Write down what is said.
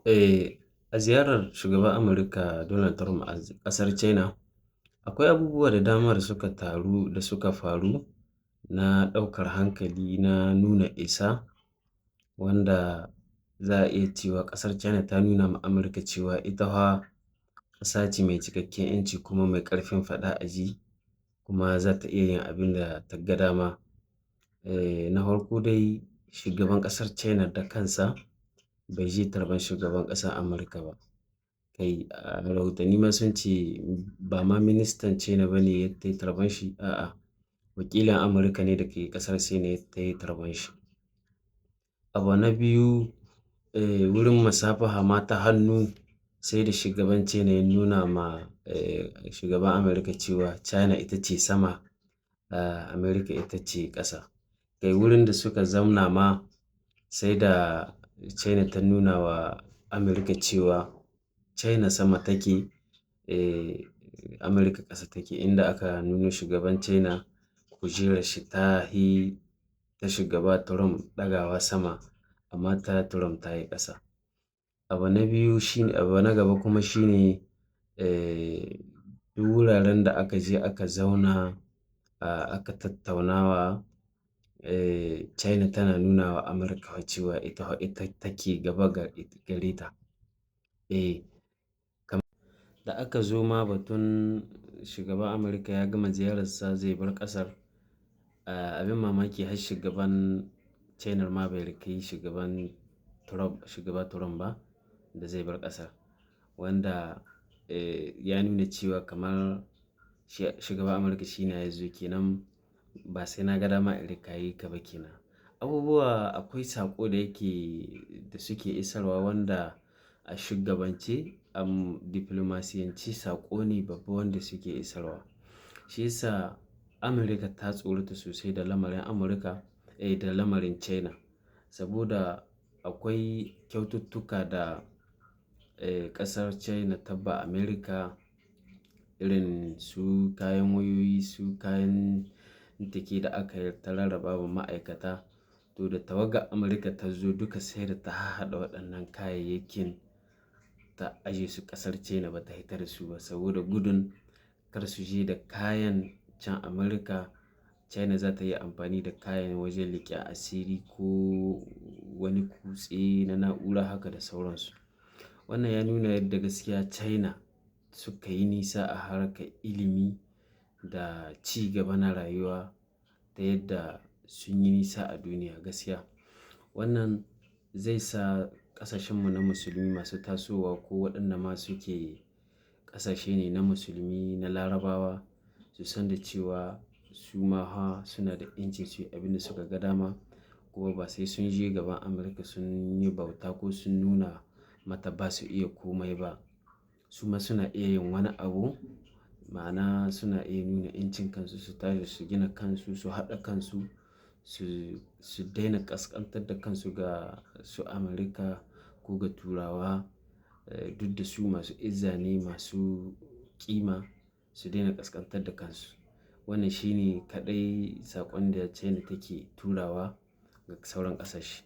Eh, a ziyarar shugaban Amurka Donald Trump a ƙasar China, akwai abubuwa da dama da suka taru da suka faru na ɗaukar hankali na nuna isa, wanda za a iya cewa ƙasar China ta nuna ma Amurka cewa ita fa ƙasa ce mai cikakken 'yanci kuma mai ƙarfin faɗa a ji, kuma za ta iya yin abin da ta ga dama. Eh, na farko dai, shugaban ƙasar China da kansa bai je tarban shugaban ƙasar Amurka ba. Kai, a rahotanni ma sun ce ba ma ministan China ba ne ya tai tarban shi, a'a, wakilin Amurka ne da ke ƙasar Sin ya tai tarban shi. Abu na biyu, eh, wurin musafaha ma ta hannu, sai da shugaban China ya nuna ma, eh, shugaban Amurka cewa China ita ce sama, Amurka ita ce ƙasa. Kai, wurin da suka zamna ma, sai da China ta nuna wa Amurka cewa China sama take, eh, Amurka ƙasa take, inda aka nuna shugaban China kujerar shi ta hi ta shugaba Trump ɗagawa sama, amma ta Trump ta yi ƙasa. Abu na biyu shine, abu na gaba kuma shine, eh, duk wuraren da aka je aka zauna, aka tattaunawa, eh, China tana nuna wa Amurka cewa ita ita take gaba gare ta. Eh, da aka zo ma batun shugaban Amurka ya gama ziyararsa zai bar ƙasar, abin mamaki, har shugaban China ma bai riƙe shugaban Trump, shugaba Trump ba da zai bar ƙasar. Wanda, eh, ya nuna cewa kamar shugaban Amurka shi ne ya zo kenan, ba sai na ga dama in riƙaye ka ba kenan. Abubuwa, akwai saƙo da yake da suke isarwa, wanda a shugabance, diplomasiyance, saƙo ne babba wanda suke isarwa. Shi yasa Amurka ta tsorata sosai da lamarin Amurka, eh, da lamarin China. Saboda akwai kyaututtuka da, eh, ƙasar China ta ba Amurka, irin su kayan wayoyi, su kayan take da aka ta rarraba wa ma'aikata. To, da tawagar Amurka ta zo duka, sai da ta hahhaɗa waɗannan kayayyakin ta aje su ƙasar China, ba ta hita da su ba, saboda gudun kar su je da kayan can Amurka, China za ta yi amfani da kayan wajen leƙen asiri ko wani kutse na na'ura haka da sauransu. Wannan ya nuna yadda gaskiya China suka yi nisa a harkar ilimi da ci gaba na rayuwa, ta yadda sun yi nisa a duniya gaskiya. Wannan zai sa ƙasashenmu na musulmi masu tasowa, ko waɗanda ma suke ƙasashe ne na musulmi na Larabawa, su san da cewa su ma fa suna da 'yancin su yi abin da suka ga dama, kuma ba sai sun je gaban Amurka sun yi bauta ko sun nuna mata ba su iya komai ba. Su ma suna iya yin wani abu, ma'ana suna iya nuna 'yancin kansu, su tashi su gina kansu, su haɗa kansu, su daina ƙasƙantar da kansu ga su Amurka ko ga Turawa, eh, duk da su masu izza ne, masu ƙima, su daina ƙasƙantar da kansu. Wannan shi ne kaɗai saƙon da China take turawa ga sauran ƙasashe.